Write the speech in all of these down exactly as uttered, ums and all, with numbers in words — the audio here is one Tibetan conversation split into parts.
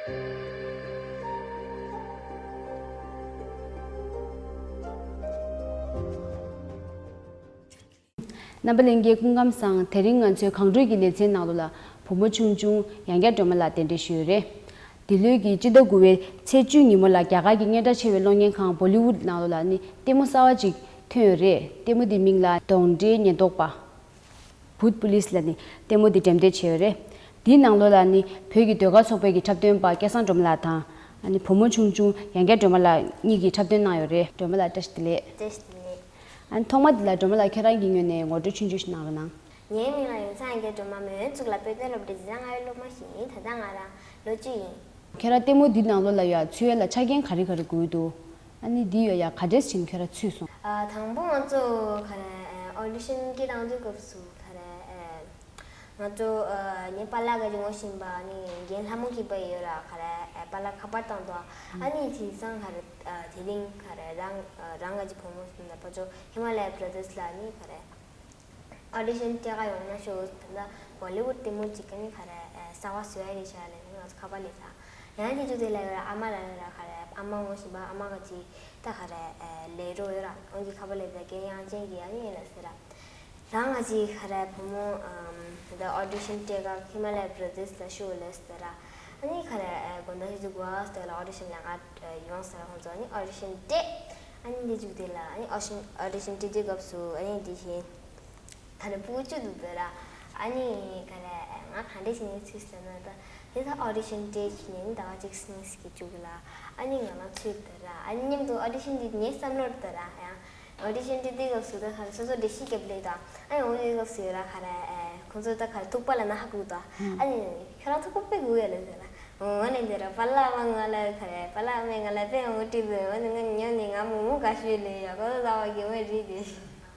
རྣམ་པ་ལྷན་རྒྱས་སྐུ་ཁམས་བཟང་། དེ་རིང་ང་ཚོའི་གངས་ཁྲོད་ཀྱི་ལེ་ཚན་ནང་ལོགས་ལ་བུ་མོ་ཆུང་ཆུང་ཡང་བསྐྱར་སྒྲོལ་མ་ལགས་གདན་འདྲེན་ཞུས་ཡོད་རེད། འདི་ལོའི་གི་སྤྱི་ཟླ་དགུ་པའི་ཚེས་བཅུ་ཉིན་མོ་ལ་རྒྱ་གར་གྱི་སྙན་གྲགས་ཆེ་བའི་གློག་བརྙན་ཁང་བོ་ལི་ཝུད་ནང་ལོགས་ལ་ནི་ལྟད་མོ་གསར་བ་ཅིག་ཐོན་ཡོད་རེད། ལྟད་མོ་དེའི་མིང་ལ་གདོན་འདྲེའི་ཉེན་རྟོག་པ། བྷུད་པུ་ལིས་ལ་ནི་ལྟད་མོ་འདི་འགྲེམས་སྟོན་བྱས་ཡོད་རེད། འདིའི་ནང་ལོགས་ལ་ནི་བོད་ཀྱི་ཟློས་གར་ཚོགས་པའི་གི་འཁྲབ་སྟོན་པ་སྐལ་བཟང་སྒྲོལ་མ་ལགས་དང་། ཨ་ནི་བུ་མོ་ཆུང་ཆུང་ཡང་བསྐྱར་སྒྲོལ་མ་ལགས་གཉིས་ཀྱིས་འཁྲབ་སྟོན་གནང་ཡོད་རེད། སྒྲོལ་མ་ལགས་བཀྲ་ཤིས་བདེ་ལེགས། བཀྲ་ཤིས་བདེ་ལེགས། ཨ་ནི་ཐོག་མ་འདི་ལ་སྒྲོལ་མ་ལགས་ཁྱེད་རང་གི་ངོས་ནས་ངོ་སྤྲོད་ཆུང་ཆུང་ཞིག་གནང་རོགས་གནང་། ངའི་མིང་ལ་ཡུམ་ཚ་ཡང་བསྐྱར་སྒྲོལ་མ་མོན་གཙུག་ལག་དཔེ་སྟོན་སློབ་གྲྭའི་འཛིན་གྲྭ་ལྔ་པའི་སློབ་མ་ཞིག་ཡིན། ད་ལྟ་ང་རང་ལོ་བཅུ་ཡིན། ཁྱེད་རང་ལྟད་མོ་འདི་ནང་ལོགས་ལ་ཡ་ཚུད་ཡ་ལ་ཆ་རྐྱེན་ག་རེ་ག་རེ་དགོས་འདུག་ཨ་ནི་འདི་ཡོད་ཡ་ག་འདྲས་བྱས་ནས་ཁྱོད་རང་ཚུད་སོང་། ཨ་དང་པོ་ང་ཚོ་ག་རེ་ཨོ་ཌི་ཤན་སྐད་བཏང་དུས་སྐབས་སུ་ག་རེ་ཨ་ང་ཚོ་ཨ་ངའི་པཱ་ལགས་ཀྱིས་ངོ་ཤེས་པ་ནི་རྒན་ལྷ་མོ་སྐྱིད་པ་ཡོད་ར། ག་རེ་ཨ་པཱ་ལགས་ཁ་པར་བཏང་འདུག་ཨ་ནི་དེང་སང་ག་རེ་ཨ་དེ་རིང་ག་རེ་རང་རང་ང་གི་བུ་མོ་ན་ཕ་ཚོ་ཧི་མ་ལ་ཡ་བྷ་ར་དར་སི་ལ་ནི་ག་རེ། ཨོ་ཌི་ཤན་སྤྲད་ག་ཡོང་ན་ཤོག་ད་ལྟ་བོ་ལི་ཝུད་ལྟད་མོ་ཅིག་ག་ནི་ག་རེ་ཨེ་གསར་བ་བཟོ་ཡ་རེད་ཤག་ལབ་ནས་ང་ཚོ་ཁ་པར་སླེབས་ཚར། ཡང་དེ་རྗེས་དེ་ལ་ཡོད་ར་ཨ་མ་ལ་ཡོད་ར་ག་རེ་ཨ་མ་ངོ་ཤེས་པ་ཨ་མ་ག་ཅིག་ད་ག་རེ་ཨེ་ལས་རོགས་ཡོད་ར། འོན་ཀྱི་ཁ་པར་སླེབས་ཚར་རྒན་དབྱངས་ཅན་གྱིས་ཨ་ནི་ཡིན་ལ་ཟེར་ར། ད་ང་ཅིག་ག་རེ་བུ་མོ་ཨམ་ད་ལྟ་ཨོ་ཌི་ཤན་སྤྲད་ག་ཧི་མ་ལ་ཡ་བྷ་ར་དར་སི་ལ་ཤོག་ལབ་ཟེར་ར། ཨ་ནི་ག་རེ་ཨེ་དགོང་དག་ཆུ་ཚོད་དགུ་པ་ཙམ་ལ་ཨོ་ཌི་ཤན་ལས་ཀ་ཡོང་ཟེར་ར། ཁོང་ཚོ་ཨ་ནི་ཨོ་ཌི་ཤན་སྤྲད། ཨ་ནི་དེ་རྗེས་དེ་ལ་ཨ་ནི་ཨོ་ཌི་ཤན་ཨོ་ཌི་ཤན་སྤྲད་དུས་སྐབས་སུ་ཨ་ནི་དེ་བཞིན། ད་ནི་སྤུ་གུ་བཅུ་འདུག་དེ་ར། ཨ་ནི་ག་རེ་ང་ག་འདྲས་བྱས་ནས་ཚུད་ཟེར་ན་ད་དེ་ད་ཨོ་ཌི་ཤན་སྤྲད་བྱས་ནས་ཟླ་བ་གཅིག་གཉིས་ཀྱི་མཇུག་ལ་ཨ་ནི་ང་རང་ཚུད་དེ་ར། ཨ་ནི་མཉམ་དུ་ཨོ་ཌི་ཤན་འདི་ངའི་བསམ་བློར་དེ་ར་ཡང་ཨོ་ཌི་ཤན་སྤྲད་དུས་སྐབས་སུ་ད་ག་རེ་སོ་སོ་འགྲེལ་བཤད་རྒྱབ་ལེ་ད་ཨ་ནི་འོང་དུས་སྐབས་སུ་ཡོད་ར་ག་རེ་ཁོང་ཚོ་ད་ག་རེ་ཐུག་པ་ལ་ན་ཧ་གོ་ད། ཨ་ནི་ཁྱོད་རང་ཐུག་པ་དཔེ་གོ་ཡ་ལེ་ཟེར་ར། འོ་ང་ནི་འདི་ར་པཱ་ལགས་མ་ང་ལ་ག་རེ་པཱ་ལགས་མས་ང་ལ་དཔེ་འོ་དྲིས་ཟེར། འོ་ནི་ང་ཉོ་ནི་ང་མོ་མོ་ག་ཤོད་ལེ་ཡ་ཁོ་ཚོ་ཟ་བ་གི་འོ་རིག་དེ།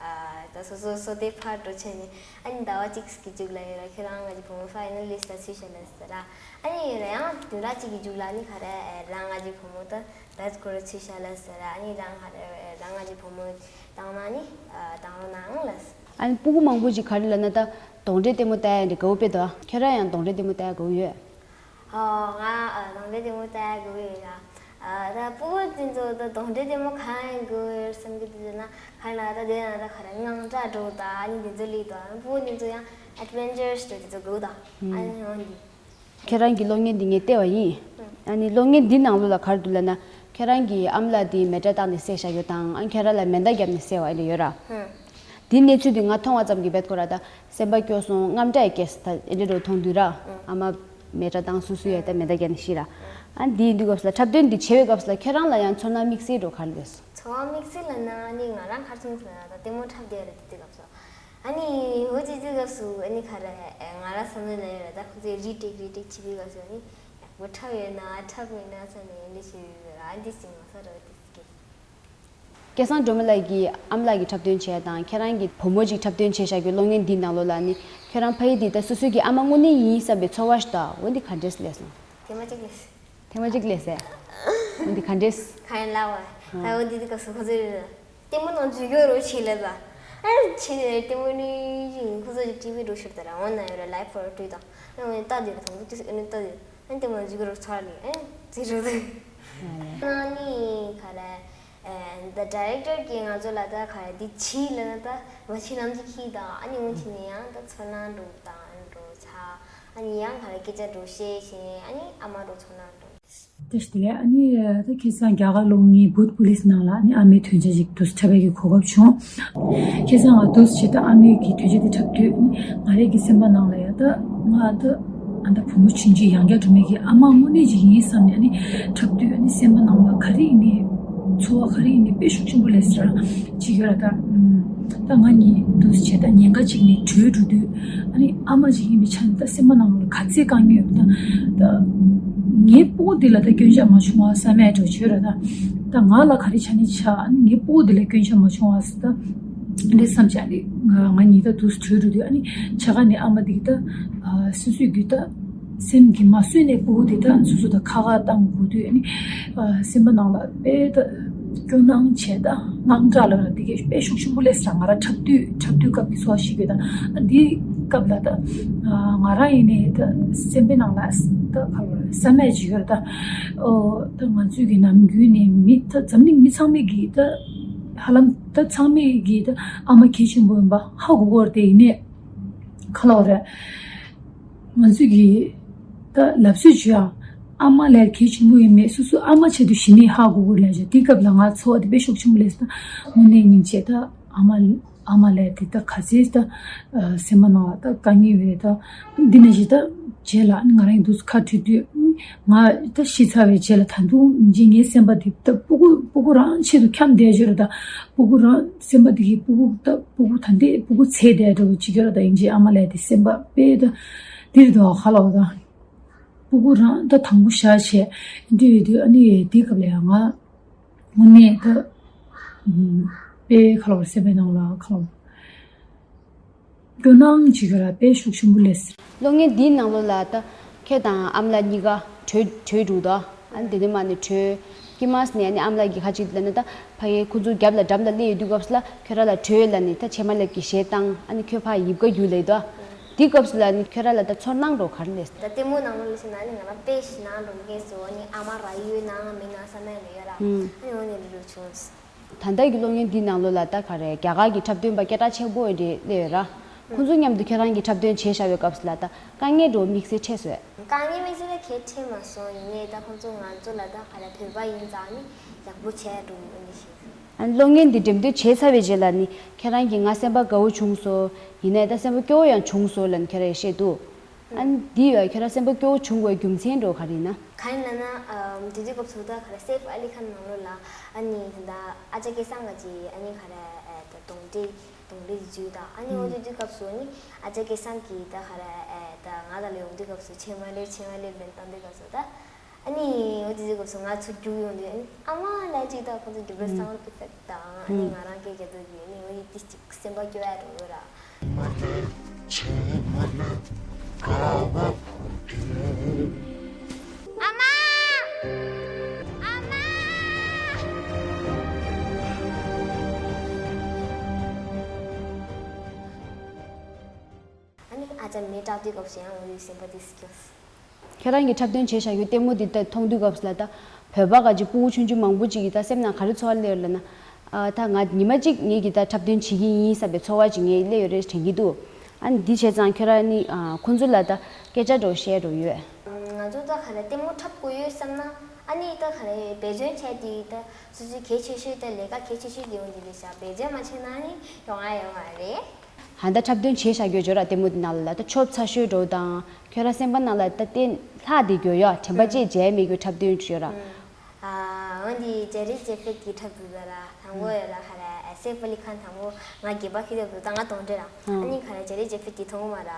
ཨ་ད་སོ་སོ་སོ་དེ་ཕར་འགྲོ་ཆེ་ནི་ཨ་ནི་ཟླ་བ་གཅིག་གི་མཇུག་ལ་ཡོད་ར་ཁྱོད་རང་ང་གི་བུ་མོ་ཕའི་ནལ་ལིསྟ་ལ་ཚུད་ཤག་ལ་ཟེར་ར། ཨ་ནི་ཡོད་ར་ཡང་བདུན་ཕྲག་གཅིག་གི་མཇུག་ལ་ནི་ག་རེ་རང་ང་གི་བུ་མོ་ད་བེད་སྐོར་ཚུད་ཤག་ལ་ཟེར་ར། ཨ་ནི་རང་ག་རེ་རང་ང་གི་བུ་མོ་བཏང་ན་ནི་ཨ་བཏང་རོགས་གནང་ལ་ཟེར། ཨ་ནི་སྤུ་གུ་མང་པོ་ཅིག་ག་རེ་ལབ་ན་ད་གདོན་འདྲེ་ལྟད་མོ་ལྟ་ཡ་འདི་དགའ་བོ་དཔེ་འདུག་ཁྱོད་རང་ཡང་གདོན་འདྲེ་ལྟད་མོ་ལྟ་ཡ་དགའ་བོ་ཡོད། ཨོ་ང་ཨ་གདོན་འདྲེ་ལྟད་མོ་ལྟ་ཡ་དགའ་བོ་ཡོད་ལ། ཨ་ད་སྤུ་གུ་དེ་ཚོ་ད་གདོན་འདྲེ་ལྟད་མོ་གང་ཡང་དགའ་བོ་ཡོད་བསམ་གི་འདུག་ཟེར་ན་ག་རེ་ལབ་ད་དེ་ན་ད་ག་རེ་དངངས་སྐྲག་འགྲོ་ད་ཨ་ནི་དེ་ཚོ་ལས་ད་སྤུ་གུ་དེ་ཚོ་ཡང་ཨེཌ་ཝེན་ཅར་སི་འདྲ་དེ་ཚོ་དགའ་བོ་ད། ཨ་ནི་འོ་འདི། ཁྱེད་རང་གི་གློག་བརྙན་འདི་ངས་བལྟས་པ་ཡིན། ཨ་ནི་གློག་བརྙན་འདི་ནང་ལོགས་ལ་ག་རེ་འདུག་ལབ་ན་ཁྱེད་རང་གི་ཨ་མ་ལགས་འདི་མེ་སྲེག་བཏང་ནས་བསད་བཞག་རྒྱུ་དང་ཨ་ཁྱེད་རང་ལ་མེ་མདའ་བརྒྱབ་ནས་བསད་པ་ཨེ་ལས་ཡོད་ར། འདི་གནས་ཚུལ་འདི་ང་མཐོང་བ་ཙམ་གྱིས་བེད་ཁོ་ར་ད་སེམས་པ་སྐྱོ་སོང་དངངས་སྐྲག་སྐྱེས་ད་ཨེ་ལས་རོ་མཐོང་དུས་ར། ཨ་མ་མེ་སྲེག་བཏང་སོ་སོ་ཡ་ད་མེ་མདའ་བརྒྱབ་ནས་ཤི་ར། ཨ་འདི་ཡིན་དུས་སྐབས་སུ་ལ་འཁྲབ་སྟོན་འདི་བྱེད་པའི་སྐབས་སུ་ལ་ཁྱེད་རང་ལ་ཡང་ཚོར་སྣང་དམིགས་བསལ་འགྲོ་ག་རེ་ལས་སོང་། ཚོར་བ་དམིགས་བསལ་ལབ་ན་ནི་ང་རང་ག་རེ་མཐོང་སོང་ལབ་ན་ད་ལྟད་མོ་འཁྲབ་བསྡད་རེད་དེ་དུས་སྐབས་སུ། ཨ་ནི་འོ་དེ་དུས་སྐབས་སུ་ཨ་ནི་ག་རེ་ང་རང་བསམ་བློ་ནང་ཡོད་རེད་ད་ཁོ་ཚོས་རི་ཀྲེག་རི་ཀྲེག་བྱེད་དུས་སྐབས་སུ་ཨ་ནི་ཡག་པོ་འཁྲབ་ཡོད་ན་འཁྲབ་མེད་ན་ས་ནས་འདི་བྱེད་ཡོད་ར་ཨ་འདི་ཞིག་མ་ས་རོ་དེ་སྐད། སྐལ་བཟང་སྒྲོལ་མ་ལགས་ཀྱིས་ཨ་མ་ལགས་ཀྱིས་འཁྲབ་སྟོན་བྱས་དང་ཁྱེད་རང་གི་བུ་མོ་ཅིག་འཁྲབ་སྟོན་བྱས་བཞག་རྒྱུ་གློག་བརྙན་འདིའི་ནང་ལོགས་ལ་ནི་ཁྱེད་རང་ཕ་ཡུལ་འདི་ད་སོ་སོའི་གི་ཨ་མ་དངོས་གནས་ཡིན་བསམ་པའི་ཚོར་བ་ཞིག་དང་འོ་འདི་ག་འདྲས་སླེབས་སོང་། དེ་མ་གཅིག་ལས། ཐེངས་མ་གཅིག་ལས་ཟེར། འདི་ག་འདྲས། ག་ཡིན་ལབ་བ། ད་འོ་འདི་དུས་སྐབས་སུ་ཁོ་ཚོས་ལྟད་མོ་ནང་འཛུལ་གྱི་རོགས་བྱེད་ལབ་ད། ཨ་བྱེད་ནས་ལྟད་མོ་ནི་ཡིན་ཁོ་ཚོ་གི་ཊི་ཝི་འགྲོ་ཤོར་ད་ར་འོང་ན་ཡོད་ར་ལའེབ་ཕོ་རོ་ཊི་དང་ཨ་འོང་ནས་ལྟ་དེ་ར་དང་པོ་དུས་ཨ་ནི་ལྟ་དེ་ཨ་ལྟད་མོ་ནང་འཛུལ་གྱི་རོགས་ཚར་ནས་ཨ་ཙི་རོ་དེ། ན་ནི་ག་རེ། ཨ་ད་ཌའི་རེག་ཊར་གྱིས་ང་ཚོ་ལ་ད་ག་རེ་འདི་བྱེད་ལབ་ན་ད་མ་བྱེད་ནམ་ཅིག་ཁྱི་དང་ཨ་ནི་འོང་བྱེད་ནས་ཡང་ད་ཚོར་སྣང་འགྲོ་དང་འགྲོ་ཚ་ཨ་ནི་ཡང་ག་རེ་སྐད་ཆ་འགྲོ་བཤད་བྱེད་ནས་ཨ་ནི་ཨ་མ་འགྲོ་ཚོར་སྣང་འགྲོ། བཀྲ་ཤིས་བདེ་ལེགས། ཨ་ནི་ད་ཁ་སང་རྒྱ་གར་གློག་བརྙན་བྷུད་པུ་ལིས་ནང་ལ་ཨ་ནི་ཨ་མའི་དོན་བྱ་ཞིག་ཏུ་འཁྲབ་པའི་གི་གོ་སྐབས་བྱུང་། ཁ་སང་ང་འདུག་སེ་བྱས་ད་ཨ་མའི་གི་དོན་བྱ་དེ་འཁྲབ་དུས་ང་རའི་གི་སེམས་པ་ནང་ལ་ཡ་ད་ང་ད་ཨ་ད་བུ་མོ་ཆུང་ཆུང་ཡང་བསྐྱར་སྒྲོལ་མའི་གི་ཨ་མ་དངོས་གནས་ཅིག་ཡིན་བསམ་ནས་ཨ་ནི་འཁྲབ་དུས་ཨ་ནི་སེམས་པ་ནང་ལ་ག་རེ་ཡིན་ནའི་ཚོར་བ་ག་རེ་ཡིན་ནའི་དཔེ་ཤུགས་ཆེན་པོ་སླེབས་སོང་། ཅིག་ཡོད་ར་ད། ད་ང་གཉིས་འདུག་སེ་བྱས་ད་ཉེན་ཁ་ཅིག་ནས་བྲོས་འགྲོ་དུས་ཨ་ནི་ཨ་མ་ཅིག་ཡིན་པའི་ཆ་ནས་ད་སེམས་པ་ནང་ལ་ག་ཚད་དཀའ་ངལ་ཡོད་ད། ད་ངའི་སྤུ་གུ་འདི་ལ་ད་སྐྱོན་ཆ་མ་བྱུང་བ་བསམ་ཡས་འགྲོ་བྱོས་ར་ད། ད་ང་ལ་ག་རེ་ཆ་ནས་ཆགས་ཨ་ནི་ངའི་སྤུ་གུ་འདི་ལ་སྐྱོན་ཆ་མ་བྱུང་བ་ཟེར་ད། འདི་བསམ་བྱས་ཨ་ནི་ང་ང་གཉིས་ད་འདུག་སེ་བྲོས་འགྲོ་དུས་ཨ་ནི་ཆ་ག་ནས་ཨ་མ་འདི་གི་ད་སོ་སོའི་རྒྱུད་ད། སེམས་ཀྱིས་མ་བཟོད་ནས་སྤུ་གུ་དེ་དག་སོ་སོ་དང་ཁ་ཁ་བཏང་དགོས་དུས་ཨ་ནི་སེམས་པ་ནང་ལ་དཔེ་ད་སྐྱོ་སྣང་བྱས་ད་དངངས་སྐྲག་ལབ་ན་དེ་གས་དཔེ་ཤུགས་ཆེན་པོ་སླེབས་སོང་། ང་རང་འཁྲབ་དུས་འཁྲབ་དུས་སྐབས་ཀྱི་ཚོར་བ་ཞིག་ཡོད་ད། ཨ་འདི་སྐབས་ལ་ད་ང་རང་ཡིན་ནའི་ད་སེམས་པའི་ནང་ལ་ ད་ག་རེ་བསམ་ཡས་ཅིག་ཡོད་རེད་ད། ཨོ་ད་ང་ཚོའི་གི་ནམ་རྒྱུན་ནས་མི་ད་འཛམ་གླིང་མི་ཚང་མས་གི་ད་ཧ་ལམ་ད་ཚང་མས་གི་ད་ཨ་མ་གལ་ཆེན་པོ་ཡིན་པ་ཧ་གོ་གི་ཡོད་རེད། དེ་ཡིན་ནའི་ག་རེ་ལབ་དགོས་རེད། ང་ཚོས་ཀྱི་ད་ལབ་སྲོལ་བྱོས་ཨ། ཨ་མ་ལས་གལ་ཆེན་པོ་ཡིན་མེད་སོ་སོ་ཨ་མ་ཆེད་དུ་ཞི་ནས་ཧ་གོ་དགོས་ལབ་བྱས། དེའི་སྐབས་ལ་ང་ཚོར་བ་དེ་དཔེ་ཤུགས་ཆེན་པོ་སླེབས་སོང་། དངོས་གནས་སྙིང་རྗེ། ད་ཨ་མ་ཨ་མ་ལས་དེ་ད་ག་ཚོད་ད་སེམས་པ་ནང་ལ་ད་དཀའ་ངལ་ཡོད་རེད། ད་འདི་ནང་བཞིན་ད་རྗེས་ལ་ང་རང་གི་འདུག་ཁ་བྲིས་དུས་ང་ད་ཤི་ཚར་བའི་རྗེས་ལ་ད་དུང་སྙིང་རྗེ། ངའི་སེམས་པ་དེ་ད་སྤུ་གུ་སྤུ་གུ་རང་ཆེད་དུ་འཁྱམས་བསྡད་ཡོད་རེད། ད་སྤུ་གུ་རང་སེམས་པ་དེ་གི་སྤུ་གུ་ད་སྤུ་གུ་ད་འདི་སྤུ་གུ་ཚེ་འདས་འདྲ་བོ་ཅིག་ཡོད་རེད། ད་སྙིང་རྗེ། ཨ་མ་ལས་དེ་སེམས་པ་དཔེ་ད་འདིར་དུ་ཧ་ལོ་ད། སྤུ་གུ་རང་ད་དང་པོ་བཞག་བྱས་འདི་ཡོད་དུས། ཨ་ནི་དེའི་སྐབས་ལ་ཡང་ང་དངོས་གནས་ད་དཔེ་ག་རེ་ལབ་དགོས་རེད། སེམས་པའི་ནང་ལ་ག་རེ་ལབ་དགོས་རེད། སྐྱོ་སྣང་ཅིག་ཡོད་རེད། དཔེ་ཤུགས་ཆེན་པོ་སླེབས་སོང་། གློག་བརྙན་འདིའི་ནང་ལོགས་ལ་ད་ཁྱོད་དང་ཨ་མ་ལགས་གཉིས་ཀ་བྲོས་བྲོས་འགྲོ་འདུག་ཨ་ནི་དེ་ནས་མར་ནས་བྲོས། དཀྱིལ་མ་ནས་ཨ་ནི་ཨ་མ་ལགས་ཀྱིས་ཁ་ཅིག་ལབ་ན་ད་ཕ་གིའི་ཁོ་ཚོ་རྒྱབ་ལ་འགྲམ་ལ་སླེབས་ཡོང་དུས་སྐབས་སུ་ལ་ཁྱོད་རང་ལ་བྲོས་ལབ་ནས་ད་ཕྱེ་མ་ལེབ་ཀྱི་གཞས་བཏང་། ཨ་ནི་ཁྱོད་ཕར་ཡིབ་ཀ་རྒྱུག་ལབ་འདུག་དེའི་སྐབས་སུ་ལ་ནི་ཁྱོད་རང་ལ་ད་ཚོར་སྣང་འདྲ་བོ་ག་རེ་སླེབས་སོང་། ད་ལྟད་མོ་ནང་ལོགས་ལ་བཤད་ན་ནི་ང་རང་དཔེ་ཞེད་སྣང་འདྲ་བོ་སླེབས་སོང་། ཨ་ནི་ཨ་མ་ར་ཡོད་ནའང་མེད་ན་བསམ་ཡ་ནི་ཡོད་ར། ཨ་ནི་འོ་ནི་འདྲ་འདྲ་བྱུང་། ད་ལྟ་གི་གློག་བརྙན་འདིའི་ནང་ལོགས་ལ་ད་ག་རེ་རྒྱ་གར་གྱི་འཁྲབ་སྟོན་པ་སྐད་གྲགས་ཆེན་པོ་འདི་སླེབས་ཡོད་ར། ཁོང་ཚོ་མཉམ་དུ་ཁྱེད་རང་གིས་འཁྲབ་སྟོན་བྱས་བཞག་པའི་སྐབས་སུ་ལ་ད་དཀའ་ངལ་འདྲ་བོ་དམིགས་བསལ་འཕྲད་སོང་ངས། དཀའ་ངལ་དམིགས་བསལ་གང་འཕྲད་མ་སོང་། ཡིན་ནའི་ད་ཁོང་ཚོ་ང་ཚོ་ལ་ད་ག་རེ་བོད་པ་ཡིན་ཙང་ནི་ཡག་པོ་བྱས་འགྲོ་འོ་ནི་ཞིག་ཨ་ནི་གློག་བརྙན་འདི་འགྲེམས་སྟོན་བྱས་ཚར་བའི་རྗེས་ལ་ནི་ཁྱེད་རང་གིས་ང་སེམས་པ་དགའ་བོ་བྱུང་སོང་། ཡིན་ནའི་ད་སེམས་པ་སྐྱོ་བོ་ཡང་བྱུང་སོང་ལབ་ནི་ཁྱེད་རང་ཡང་བཤད་འདུག་ཨ་ནི་འདི་ཡང་ཁྱེད་རང་སེམས་པ་སྐྱོ་བོ་བྱུང་དགོས་རྒྱུ་མཚན་འདྲ་བོ་ག་རེ་ཡིན་ན། གང་ཡིན་ལབ་ན། ཨམ། དེ་དུས་སྐབས་སུ་ད་ག་རེ་སེབ་ཨ་ལི་ཁཱན་ནང་ལོགས་ལ་ཨ་ནི་ད་ཨ་ཅག་སྐལ་བཟང་ག་ཅིག་ཨ་ནི་ག་རེ་ཨེ་ད་གདོན་འདྲེ་གདོན་འདྲེ་འཇུས་དང་། ཨ་ནི་འོ་དེ་དུས་སྐབས་སུ་ཨ་ནི་ཨ་ཅག་སྐལ་བཟང་གིས་ད་ག་རེ་ཨེ་ད་ང་ལ་ལ་ཡོང་དུས་སྐབས་སུ་ཕྱེ་མ་ལེབ་ཕྱེ་མ་ལེབ་ལབ་བཏང་དུས་སྐབས་སུ་ད། ཨ་ནི་འོ་དེ་དུས་སྐབས་སུ་ང་ཚུར་རྒྱུག་ཡོང་དུས་ཨ་ནི་ཨ་མ་ལ་ཅིག་ད་ཁོང་ཚོ་གི་བར་སའུན་ཌི་ཨི་ཕེག་ཊི་དང་ཨ་ནི་ང་རང་སྐད་རྒྱག་དུས་ཀྱི་ཨ་ནི་འོ་དེ་ཅིག་སེམས་པ་སྐྱོ་ཡ་འགྲོ་ཡོད་ར། ཨ་མ། ཨ་མ། ཨ་ནི་ཨ་ཅག་མེ་སྐྲག་དུས་སྐབས་སུ་ཡང་འོ་དེ་སེམས་པ་དེ་སྐྱོ། ཁྱེད་རང་གིས་འཁྲབ་སྟོན་བྱས་བཞག་རྒྱུ་ལྟད་མོ་འདི་ལྟ་མཐོང་དུས་སྐབས་སུ་ལ་ད་བོད་པ་ག་ཅིག་སྤུ་གུ་ཆུང་ཆུང་མང་པོ་ཅིག་གིས་ད་སེམས་ནང་ག་རེ་ཚོར་བ་སླེབས་ཡོད་ལབ་ན། ཨ་ད་ང་ཉི་མ་གཅིག་ངེད་ཀྱིས་ད་འཁྲབ་སྟོན་བྱེད་ཀྱི་ཡིན་བསམ་པའི་ཚོར་བ་ཅིག་ངས་སླེབས་ཡོད་རེད་དྲན་གྱི་འདུག་ཨ་ནི་འདི་བྱས་ཙང་ཁྱོད་རང་ནི་ཨ་ཁོང་ཚོ་ལ་ད་སྐད་ཆ་འདྲ་བོ་བཤད་འགྲོ་ཡོད། ང་ཚོ་ད་ག་རེ་ལྟད་མོ་འཁྲབ་དགོས་ཡོད་བསམ་ན་ཨ་ནི་ད་ག་རེ་འབད་བརྩོན་བྱས་ཏེ་ད་སོ་སོའི་གལ་ཆེ་ཤོས་ད་ལས་ཀ་གལ་ཆེ་ཤོས་དེ་ཡོང་དེ་རེད་ཤག་འབད་བརྩོན་མ་བྱས་ན་ཨ་ནི་ཡོང་ང་ཡོང་ང་རེད། ཧ་ད་འཁྲབ་སྟོན་བྱས་བཞག་རྒྱུ་ཇོ་ར་ལྟད་མོ་འདི་ནང་ལ་ད་ཆོབ་ཚ་ཤོས་འགྲོ་དང་། ཁྱོད་རང་སེམས་པ་ནང་ལ་ད་བརྟན་ལྷག་བསྡད་རྒྱུ་ཡོད། དྲན་པ་ཅིག་བརྗེད་མེད་རྒྱུ་འཁྲབ་སྟོན་ཅིག་ཡོད་ར། ཨ་འོན་ཏེ་ཇེ་རི་ཇེ་ཕེད་ཀྱི་འཁྲབ་འདུག་ད་ར། དང་པོ་ཡོད་ར་ཧ་ར་སེབ་ཨ་ལི་ཁཱན། དང་པོ་ང་སྒལ་པ་ཁྱེར་འདུག་ད་ང་གདོན་འདྲེ་ར། ཨ་ནི་ཁ་ར་ཇེ་རི་ཇེ་ཕེད་དེ་མཐོང་གི་མ་ར།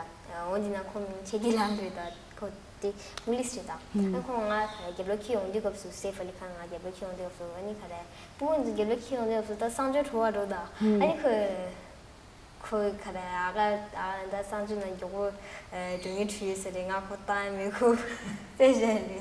འོན་ཏེ་ན་ཁོང་ཆེ་དི་ལ་རེད་ད། ཁོ་དེ་མུ་ལིས་རེད་ད། ཨ་ཁོང་ང་ཁ་ར་རྒྱབ་ལོགས་ཁྱེར་ཡོང་དུས་སྐབས་སུ་སེབ་ཨ་ལི་ཁཱན་ང་རྒྱབ་ལོགས་ཁྱེར་ཡོང་དུས་སྐབས་སུ་ཨ་ནི་ཁ་ར་སྤུ་གུ་འདི་རྒྱབ་ལོགས་ཁྱེར་ཡོང་དུས་སྐབས་སུ་ད་གསང་སྤྱོད་བྲོ་བ་འགྲོ་ད། ཨ་ནི་ཁོས། ཁོས་ཁ་ར་ཨ་ག་ཨ་ད་གསང་སྤྱོད་ནང་མགྱོགས་པོ་སྡུག་བསྔལ་འཁྲུག་ཡོད་ས་རེད། ང་ཁོ་བཏང་ཡ་མེད་ཁོ་དཔེ་བཞག་ལེ།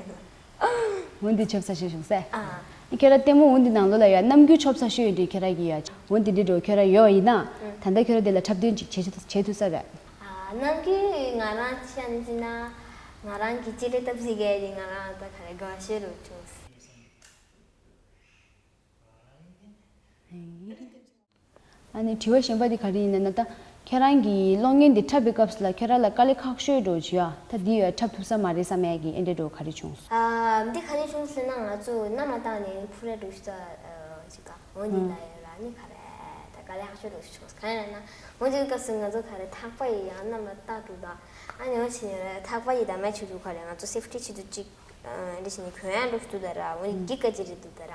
འོན་ཏེ་ཆོབ་ཚ་ཤོས་བྱུང་ས། ཨ། ཁྱོད་ར་ལྟད་མོ་འོན་ཏེ་ནང་ལོགས་ལ་ཡ་རྣམ་འགྱུར་ཆོབ་ཚ་ཤོས་ཡོད་འདྲི་ཁྱོད་ར་གི་ཡ། འོན་ཏེ་འདི་འགྲོ་ཁྱོད་ར་ཡོད་ཡིན་ན། ད་ལྟ་ཁྱོད་ར་དེ་ལ་འཁྲབ་སྟོན་ཅིག་བྱེད་ཐུབ་བྱེད་ཐུབ་ས་རེད། ཨ་རྣམ་འགྱུར་ང་རང་ཆ་ནས་བརྩིས་ན་ང་རང་གི་ལྕེ་ལེ་སྟབས་གཟིགས་གས་དེ་ང་རང་ད་ག་རེ་དགའ་ཤོས་རུ་བྱུང་། ཨ་ནི་དྲི་བ་གཞན་པ་འདི་ག་རེ་ཡིན་ན་ན་ད་ཁྱེད་རང་གིས་གློག་བརྙན་འདི་འཁྲབ་པའི་སྐབས་སུ་ལ་ཁྱེད་རང་ལ་དཀའ་ལས་ཁག་ཤོས་འགྲོ་བྱུང་ཡ། ད་འདི་ཡོད་འཁྲབ་ཐུབ་ས་མ་རེད་བསམ་ཡ་གི་ཨེ་འདྲ་འགྲོ་ག་རེ་བྱུང་སོང་། ཨ་འདི་ག་རེ་བྱུང་སོང་ན་ང་ཚོ་གནམ་ལ་བཏང་ནས་ཕུ་ར་འགྲོ་ཤུ་ད་ཅིག་ག་འོ་འདི་ལ་ཡོད་ར་ནི་ག་རེ་ད་དཀའ་ལས་ཁག་ཤོས་འགྲོ་ཤུ་བྱུང་སོང་། ག་རེ་ལ་ན་འོ་འདི་སྐབས་སུ་ང་ཚོ་ག་རེ་ཐག་པ་ཡི་ཡང་གནམ་ལ་བཏང་འགྲོ་ད། ཨ་ནི་འོ་ཕྱིན་ཡོད་ར་ཐག་པ་ཡི་ད་མ་ཆུ་ཚུ་ག་རེ་ང་ཚོ་སེབ་ཊི་ཆེད་དུ་ཅིག་འདི་བཞིན་གྱོན་ཡང་འགྲོ་ཤི་འདུག་ད་ར། འོ་ནི་འགྱིག་ག་ཅི་རེད་འདུག་ད་ར།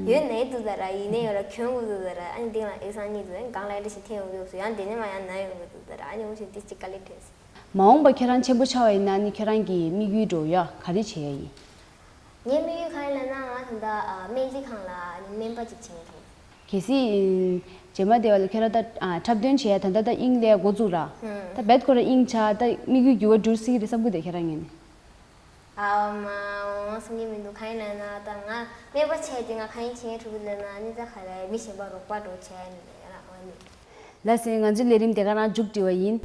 ཡོད་ནའི་འདུག་ད་ར། ཡིན་ནའི་ཡོད་ར་གྱོན་དགོས་འདུག་ད་ར། ཨ་ནི་སྟེང་ལ་ཨེག་སང་གཉིས་འདུག་ཨ་ནི་སྒང་ལ་འདི་བཞིན་འཐེན་ཡོང་གི་འདུག་སོ་ཡང་འདི་ནས་མ་ཡང་ན་ཡོང་གི་འདུག་ད་ར། ཨ་ནི་འོ་བཞིན་འདི་ཅིག་དཀའ་ལས་འཕྲད་སོང་། མ་འོངས་པ་ཁྱེད་རང་ཆེན་པོ་ཆགས་པ་ཡིན་ན་ནི་ཁྱེད་རང་གི་དམིགས་ཡུལ་འགྲོ་ཡ་ག་རེ་བྱེད་ཡ་ཡིན། ངའི་དམིགས་ཡུལ་ག་རེ་ལབ་ན་ང་ད་ལྟ་སྨན་རྩིས་ཁང་ལ་ཨ་ནི་སྨན་པ་ཅིག་བྱེད་ངེས་རེད། གལ་སྲིད་རྗེས་མ་དེ་བ་ལ་ཁྱེད་རང་ད་འཁྲབ་སྟོན་བྱེད་ཡ་ད་ལྟ་ད་དབྱིངས་ལས་འགོ་བཙུགས་ར། ད་རྦད་ཁོ་ར་དབྱིངས་ཆགས་ད་དམིགས་ཡུལ་འགྱུར་བ་འགྲོ་སྲིད་ཀྱི་རེད་བསམ་གི་འདུག་ཁྱེད་རང་ངོས་ནས། ཨ་མ་འོང་སེམས་ཀྱི་མི་འདུག་གང་ཡིན་ལབ་ན་ད་ང་སྨན་པ་བྱས་ཏེ་ང་གང་ཡིན་བྱེད་ངེས་ཐུབ་ཀྱི་ལབ་ན་ནི་ད་ག་རེ་མི་གཞན་པ་རོགས་པ་འགྲོ་བྱས་ནི་ཡ་ལ་འོ་ནི། ལགས་སེ་ང་ཚོའི་ལས་རིམ་དེ་ག་རང་མཇུག་སྒྲིལ་བ་ཡིན།